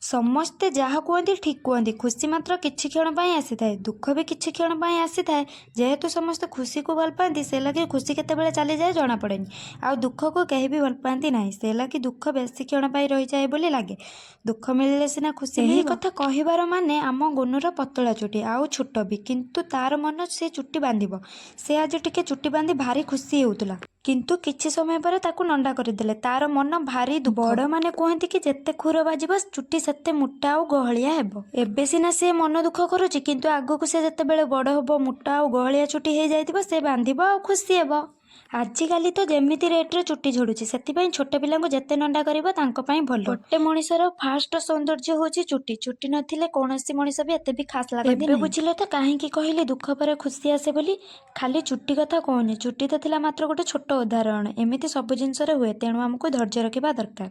ସମସ୍ତେ ଯାହା କୁହନ୍ତି, ଠିକ୍ କୁହନ୍ତି। ଖୁସି ମାତ୍ର କିଛି କ୍ଷଣ ପାଇଁ ଆସିଥାଏ। ଦୁଃଖ ବି କିଛି କ୍ଷଣ ପାଇଁ ଆସିଥାଏ। ଯେହେତୁ ସମସ୍ତେ ଖୁସିକୁ ଭଲ ପାଆନ୍ତି, ସେ ଲାଗି ଖୁସି କେତେବେଳେ ଚାଲିଯାଏ ଜଣାପଡ଼େନି। ଆଉ ଦୁଃଖକୁ କେହି ବି ଭଲ ପାଆନ୍ତି ନାହିଁ। ସେ ଲାଗି ଦୁଃଖ ବେଶୀ କ୍ଷଣ ପାଇଁ ରହିଯାଏ ବୋଲି ଲାଗେ। ଦୁଃଖ ମିଳିଲେ ସିନା ଖୁସି। ଏହି କଥା କହିବାର ମାନେ, ଆମ ଗୁନୁର ପତଳା ଚୁଟି ଆଉ ଛୋଟ ବି। କିନ୍ତୁ ତାର ମନ ସେ ଚୁଟି ବାନ୍ଧିବ। ସେ ଆଜି ଟିକେ ଚୁଟି ବାନ୍ଧି ଭାରି ଖୁସି ହେଉଥିଲା। କିନ୍ତୁ କିଛି ସମୟ ପରେ ତାକୁ ନଣ୍ଡା କରିଦେଲେ। ତାର ମନ ଭାରି ଦୁଃଖ। ବଡ଼ମାନେ କୁହନ୍ତି କି, ଯେତେ ଖୁର ବାଜିବ, ଚୁଟି ସେତେ ମୋଟା ଆଉ ଗହଳିଆ ହେବ। ଏବେ ସିନା ସେ ମନ ଦୁଃଖ କରୁଛି, କିନ୍ତୁ ଆଗକୁ ସେ ଯେତେବେଳେ ବଡ଼ ହେବ, ମୋଟା ଆଉ ଗହଳିଆ ଚୁଟି ହେଇଯାଇଥିବ। ସେ ବାନ୍ଧିବ ଆଉ ଖୁସି ହେବ। ଆଜିକାଲି ତ ଯେମିତି ରେଟ୍ରେ ଚୁଟି ଝଡୁଛି, ସେଥିପାଇଁ ଛୋଟ ପିଲାଙ୍କୁ ଯେତେ ନଣ୍ଡା କରିବ, ତାଙ୍କ ପାଇଁ ଭଲ। ଗୋଟେ ମଣିଷର ଫାଷ୍ଟ ସୌନ୍ଦର୍ଯ୍ୟ ହେଉଛି ଚୁଟି। ଚୁଟି ନଥିଲେ କୌଣସି ମଣିଷ ବି ଏତେ ବି ଖାସ୍ ଲାଗନ୍ତି। ଏବେ ବୁଝିଲ ତ କାହିଁକି କହିଲି ଦୁଃଖ ପରେ ଖୁସି ଆସେ ବୋଲି? ଖାଲି ଚୁଟି କଥା କହୁନି। ଚୁଟି ତ ଥିଲା ମାତ୍ର ଗୋଟେ ଛୋଟ ଉଦାହରଣ। ଏମିତି ସବୁ ଜିନିଷରେ ହୁଏ। ତେଣୁ ଆମକୁ ଧୈର୍ଯ୍ୟ ରଖିବା ଦରକାର।